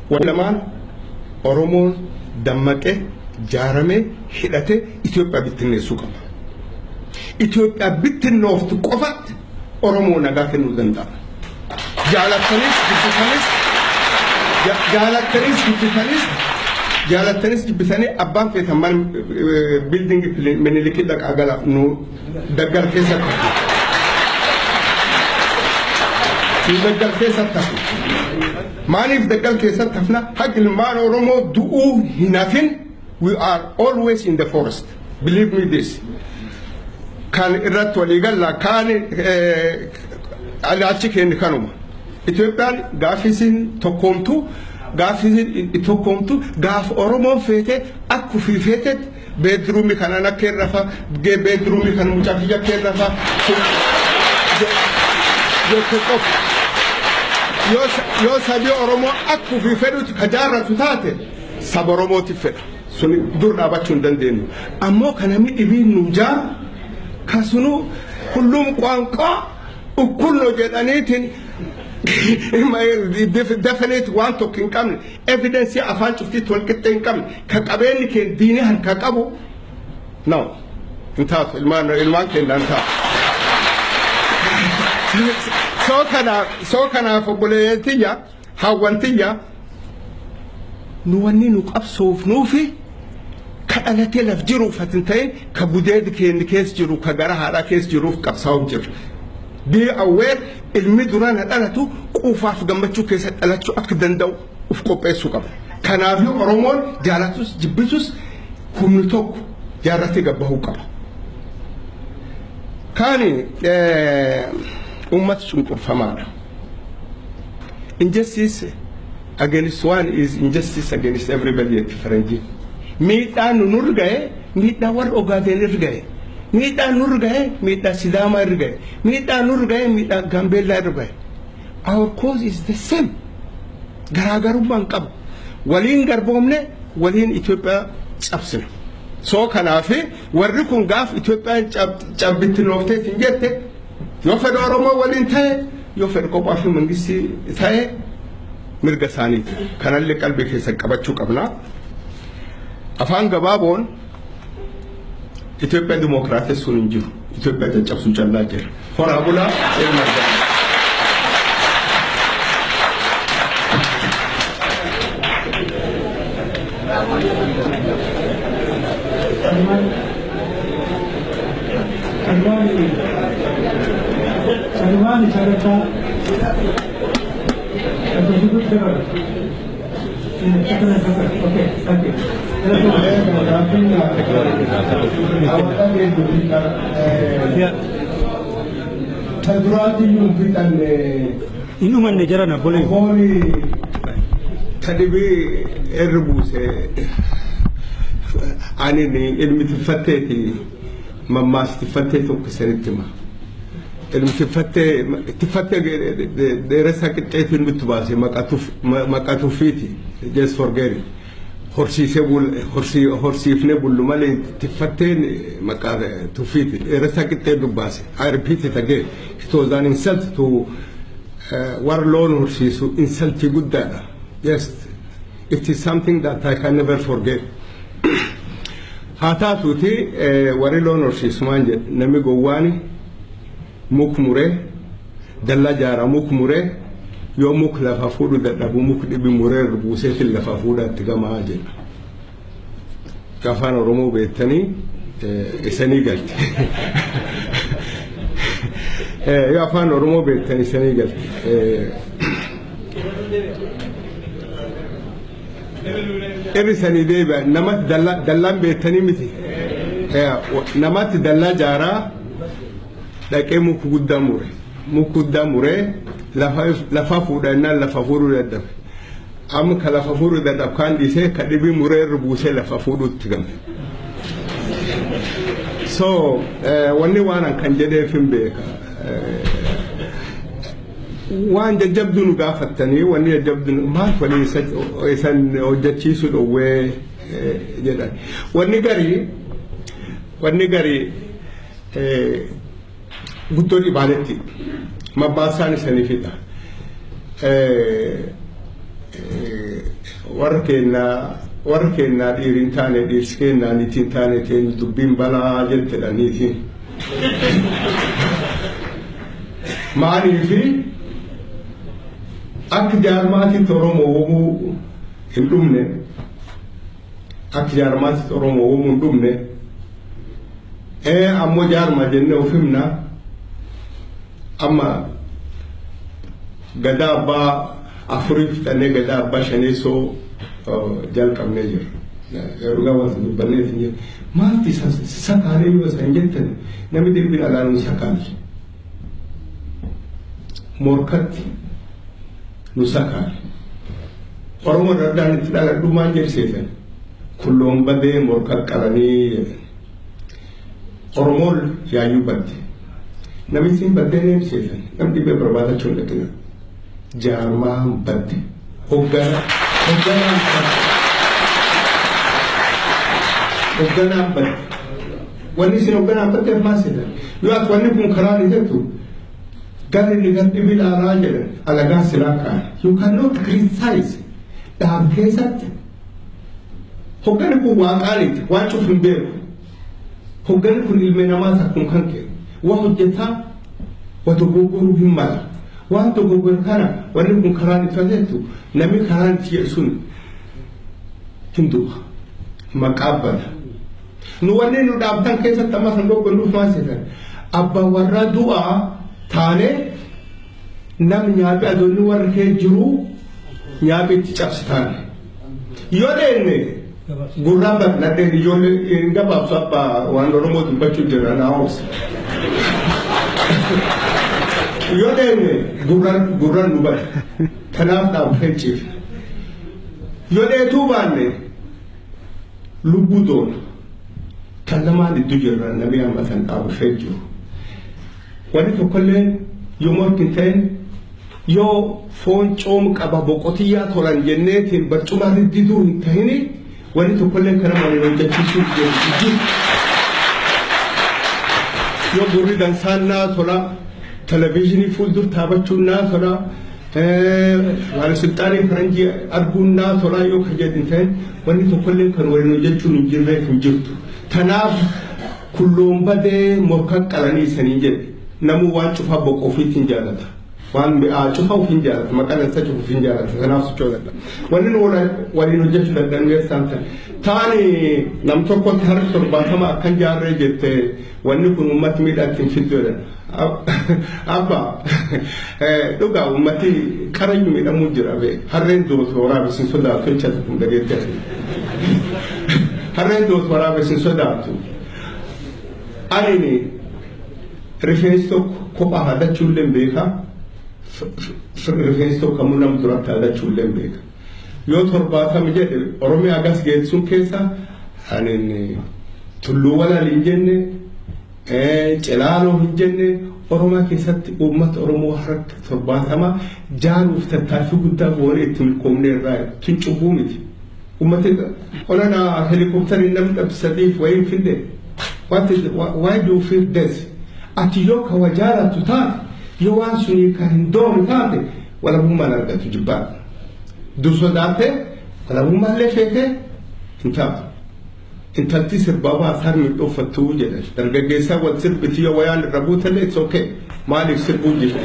Lamaan Oromoon dammaqee, jaaramee, hidhatee Itoophiyaa bittinneessuu qaba. Itoophiyaa bittinnooftu qofatti Oromoo nagaa kennuu danda'a. Jaalattanis jibbitanis, jaalattanis jibbitanis, jaalattanis jibbitanii, abbaan feetan mana building Minilikii dhaqaa gala, nu daggal keessatti hafu. Nu daggal keessatti hafu. Maaliif daggal keessatti hafna? Haga ilmaan Oromoo du'uu hin hafin, we are always in the forest. Believe me this. Kan irratti walii galla, kaan ilaalchi keenya kanuma. Itoophiyaan gaafisiin tokkoomtu, gaafisiin tokkoomtu, gaaf Oromoon feete akka ofii feetetti bedroom kanaan akka irra rafa, bedroom kan mucaa kiyya akka irra rafa jette qofa. Yoo sabi Oromoo akka ofii fedhutti ka jaarratu taate, saba Oromootiif fedha. Suni dur dhaabachuu hin dandeenyu. Ammoo kan namni dhibiin nu jaaru kasunu ሁሉም ቋንቋ እኩል ነው jedhaniitiin definite waan tokko hin qabne, evidence afaan cuftiitti wal qixxee hin qabne, ka qabeenyi keenya diinii harka qabu, no, hin taatu, ilmaan keenya hin taatu. Soo kanaaf obboleettiyya, hawwantiyya, nu wanni nu qabsoofnuufi ka dhalatee laf jiruuf ati hin ta'in, ka gudeed keenya keessa jiru, ka gara haadhaa keessa jiruuf qabsaa'uuf jirra. Be aware, ilmi duraan dhalatu quufaaf gammachuu keessa dhalachuu akka danda'u uf qopheessuu qaba. Kanaafuu Oromoon jaalatus jibbitus humni tokko jaarratee gabbahuu qaba. Kaani uummata cunqurfamaadha. Injustice against one is injustice against everybody jetti faranjiin. Miidhaan nu nurra gahe miidhaa warra Ogaadeen irra gahe. Miidhaan nurra gahe miidhaa Sidaamaa irra gahe. Miidhaan nurra gahe miidhaa Gaambeellaa irra gahe. Our cause is the same. Garaagarummaa hin qabu. Waliin garboomne, waliin Itoophiyaa cabsina. Soo kanaafi warri kun gaaf Itoophiyaan cabbittinooftee hin jette, yoo fedha Oromoo waliin ta'e, yoo fedha kophaa fi mangistii ta'e, mirga isaaniiti. Kanallee qalbii keessa qabachuu qabna. Afaan gabaaboon Itoophiyaa dimookiraatessuun hin jiru. Itoophiyaa caccabsuu callaa jira. Horaa bulaa, ilma argaa. Salmaan sagantaa akkasitti dabala. Okay, thank you. Gaaffiin ta duraatiyyuu fixanne. Hin dhumanne jarana bolee. Fooni ta dhibii irra buuse, ani ilmi tiffatteeti, mammaas tiffattee tokko isinitti hima. Ilmi tiffattee, tiffattee dheeressaa qixxeetiin nutti baase, maqaa tuffiiti, just forget it. Horsiisee horsiifnee bullu malee tiffatteen maqaa tuffiiti. Dheeressaa qixxee dubbaase. I repeat it again. It was an insult to warra loon horsiisu, insultii guddaadha. Yes, it is something that I can never forget. Haa taatuuti, warri loon horsiisu maan jedhe? Namni gowwaani muk muree dallaa jaaraa, muk muree yoo muk lafa fuudhu dadhabu, muk dhibi muree buuseetiin lafa fuudhaatti gamaa jedha. Afaan Oromoo beektanii isanii galte. Yoo afaan Oromoo beektan isanii galte. Irri sanii deebi'a, namatti dallaan beektanii miti. Namatti dallaa jaaraa dhaqee muka guddaa mure. Muka guddaa muree lafa fuudhannaan lafa fuudhuu dadhabe. Amma ka lafa fuudhuu dadhabe kaan dhiisee ka dhibii muree irra buusee lafa fuudhuutti game. So wanni waan kan jedheef hin beeka. Waan jajjabduu nu gaafattanii, wanni jajjabduu maal walii isan hojjechiisuu dhowwee jedhan. Wanni garii guddoo dhibaanetti mabbaasaan isanii fixa. Warra keennaa warra keennaa dhiirri hin taane, dhiirsi keennaa niitiin taane, teen dubbiin balaa jettedha niitiin. Maaliifi akka jaarmaatitti Oromoo uumuu hin dhumne, akka jaarmaatitti Oromoo uumuu hin dhumne, ammoo jaarma jennee of himna. Amma gadaa abbaa afurii fixannee gadaa abbaa shaneessoo jalqabnee jira. Yeroo wanta dubbannee hin jiru. Maalti sakaalee yoo san jettan, namni dirbiin alaa nu sakaale. Morkatti nu sakaale. Oromoo dardaan itti dhaladhu maal jedhseetan? Kulloon badee morka qalanii jedhan. Oromoon yaayyuu badde. Namichi hin baddee deemseetan. Namni dhibee barbaadachuu hin dhaqina. Jaarmaan badde. Hogganaan badde. Hogganaan badde. Wanni isin hogganaan baddeef maal seetan? Yoo ati wanni kun karaa ni jettu, garri ni gar dhibi ilaalaa jedhan, alagaan silaa kaa'e. You cannot criticize. Dhaab keessatti hogganni kun waaqaaniiti, waan cufu hin beeku. Hogganni kun ilmi namaa takkuun kan kee. Waa hojjetaa, waa dogoggoruu hin mala. Waan dogoggore kana, wanni kun karaan itti jettu, namni karaan itti jedhu sun hin du'a. Maqaa bada. Nu wanni nu dhaabtan keessatti amma san doggonnuuf maal seetan? Abbaan warraa du'aa taanee nam nyaaphee adoonni warri kee jiru nyaaphee itti cabsitaan. Yoo deenne gurraan bal'adheen ijoollee hin gabaabsu, abbaa waan Oromoo dubbachuu jira naa obsa. Yoo deenne gurraan nu bada. Kanaaf dhaabbatee ciifna. Yoo dheetuu baanne lubbuu doona. Kan lamaan iddoo jirra namni amma san dhaabbashee jiru. Wanni tokkollee yoo morki hin ta'in, yoo foon coom qaba boqotiyyaa tolan jenneetiin barcuma riddiduu hin tahini, wanni tokkollee kana waliin hojjechiisuu jiru. Yoo gurri dansaan naa tola, televezyiinii fuuldur taabachuun naa tola, baalisilxaanii faranjii arguun naa tola yoo kan jedhin ta'in, wanni tokkollee kan waliin hojjechuun hin jirreef hin jirtu. Kanaaf kulloon badee morka qalanii isanii jedhe. Namuu waan cufaa boqoo ofiitiin jaalata. Waan mi'aa cufa ofiin jaalata. Maqaan isaa cufa ofiin jaalata. Kanaaf socho'uu dadhaba. Wanni nu waliin hojjechuu dadhabneef isaan ta'e. Taani nam tokkotti harka 70 akkan jaarree jette, wanni kun uummati miidhaa ittiin fiddu jedhan. Abba, dhugaa uummati qarayyu miidhamuu jira bee. Harreen dootu waraabessi hin sodaatu jecha kun dhageetti ati. Harreen dootu waraabessi hin sodaatu. Ani rifeensi tokko kophaa haadachuu illee beeka. Rifeensi tokko ammoo nama duratti haadachuu illee beeka. Yoo 70 jedhe, Oromiyaa gas geessuun keessa ani tulluu walaal hin jenne, cilaaloo hin jenne, Oromiyaa keessatti uummata Oromoo harka 70 jaaruuf tattaaffii guddaa goonee itti milkoomne irraa tun cubbuu miti. Uummati onana helikopterii namni dhabsadiif wayii hin fidne. What is, why do you feel this? Ati yoo ka wajaalattu taate, yoo waan sunii ka hin doone taate, walabummaan argatu jibbaa. Dur sodaattee walabummaallee feetee hin taatu. Intalti sirbaa baasaa miidhoffattuu jedhan. Dargaggeessaa wal sirbiti, yoo wayaan irra buutallee it's okay. Maaliif sirbuu jirti?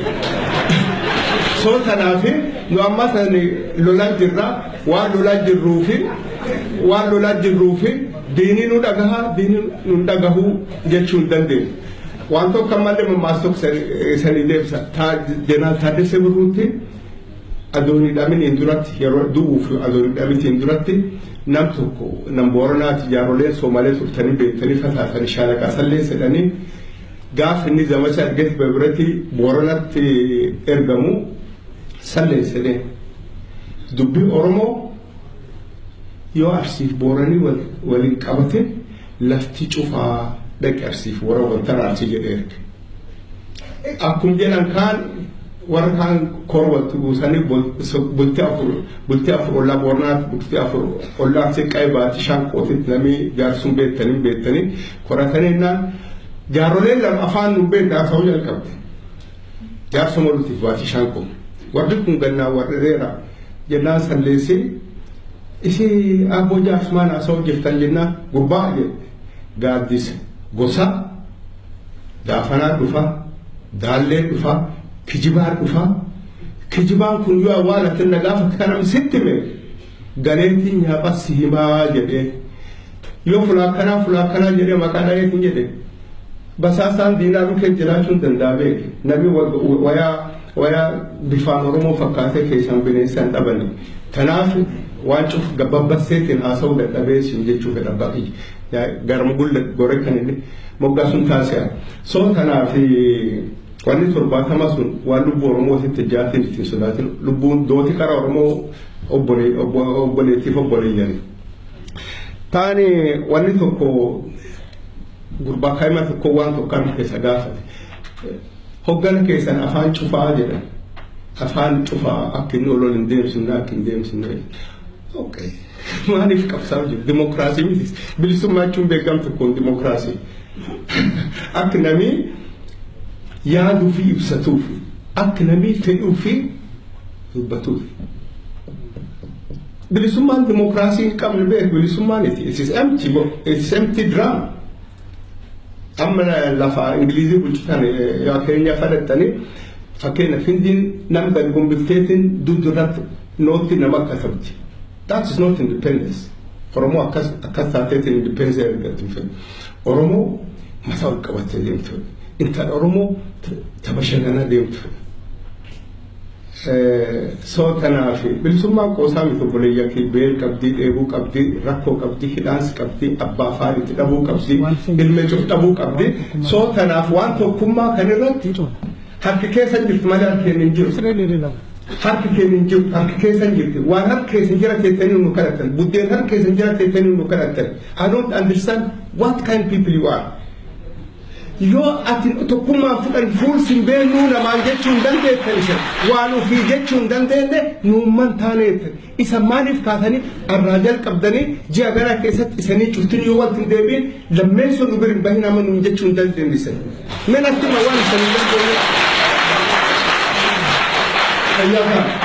So kanaaf nu amma sani lolaa jirra, waan lolaa jirruufi diinii nu dhagaha, diinii nu dhagahuu jechuu hin dandeenyu. Waan tokko ammallee mammaas tokko sanii deebisa. Jeneraal Taaddasee Birruutti adoon hidhaminiin duratti, yeroo du'uuf adoon hidhamitiin duratti, nam tokko nam Booranaati, jaaroleen Soomalee turtanii beektanii fataatanii shaalaqaa sallee sedhanii, gaaf inni zamacha argate biratti Booranatti ergamu sallee sedhee, dubbii Oromoo yoo Arsiif Booranii waliin qabate lafti cufaa, dhaqi Arsiif warra wantara Arsii jedhee erge. Akkuma jedhan kaan warra kaan kor walitti buusanii bultii 4 ollaa Booranaatti, bultii 4 ollaa Arsii qa'ee baatii shaanqootitti namni jaarsuun beektanii qoratanii naan jaaroleen lama afaan nu beekna haasa'uu jalqabde. Jaarsuma walitti baatii shaanqoo. Warri kun gannaa warri dheeraa jennaan salleessee Isii abboo jaarsummaan haasa'u jirtan jennaan, gurbaa jedhe, gaaddisa gosa daafanaa dhufa, daallee dhufa, kijibaa dhufa. Kijibaan kun yoo awwaalatin na gaafa kanam sitti hime, galeetiin nyaapha si himaa jedhee, yoo fulaa akkanaa fulaa akkanaa jedhee maqaa dhaheetiin jedhe, basaasaan diinaa dhukee jiraachuun danda'a. Beeke, namni wayaa wayaa bifaan Oromoo fakkaatee keessaan bineensaan dhabani. Kanaaf waan cuf gababbasseetiin haasa'uu dadhabee siin jechuu fedha. Baqi garma gulla gore kan inni moggaa sun taasi'a. So kanaaf wanni 70 sun waan lubbuu Oromootitti jaatiin ittiin sodaatin. Lubbuun dooti qara Oromoo obboleettiif obboleeyyani. Taani wanni tokko, gurbaa kaa'ima tokko waan tokko keessa gaafate. Hoggana keessan afaan cufaa jedhan. Afaan cufaa akka inni oloon hin deemsifne, akka hin deemsifne. Okay. Maaliif qabsaa'u jiru? Dimokiraasii miti. Bilisummaa jechuun beekamtu kun dimokiraasii. Akka namni yaaduu fi ibsatuuf, akka namni fedhuu fi dubbatuuf. Bilisummaan dimokiraasii hin qabne beeku bilisummaan it is empty, it is empty drum. Amma lafa Ingilizii bulchitan yaa keenya fadhattanii, fakkeenyaaf Hindiin nam gadi gombifteetiin dudurratti nootti nama katabdi. That is not independence. Oromoo akkas akkas taateetiin independence argatu hin fedhu. Oromoo mataa ol qabattee deemtu. Intala Oromoo ta bashannanaa deemtu. So kanaaf bilisummaan qoosaa miti, obboleeyyan kee. Beel qabdii, dheebuu qabdii, rakkoo qabdii, hidhaansi qabdii, abbaa afaan itti dhabuu qabdii, ilmee cuf dhabuu qabdii. So kanaaf waan tokkummaa kan irratti harki keessa jirti malee harki keenya hin jiru. Harki keenya hin jiru, harki keessa hin jirti. Waan harki keessa hin jira teettanii nu kadhatan. Buddeen harki keessa hin jira teettanii nu kadhatan. I don't understand what kind people you are. Yoo ati tokkummaan fudhan fuulsin beennuu namaan jechuu hin dandeettan, isa waan ofii jechuu hin dandeenye nuumman taaneettan. Isa maaliif kaatanii arraa jalqabdanii ji'a gara keessatti isanii cuftin yoo wanti hin deebiin lammeessoo nu bir hin bahin amma nuun jechuu hin dandeenye isan. Min atti ma waan isan hin dandeenye. Fayyaa ta'a.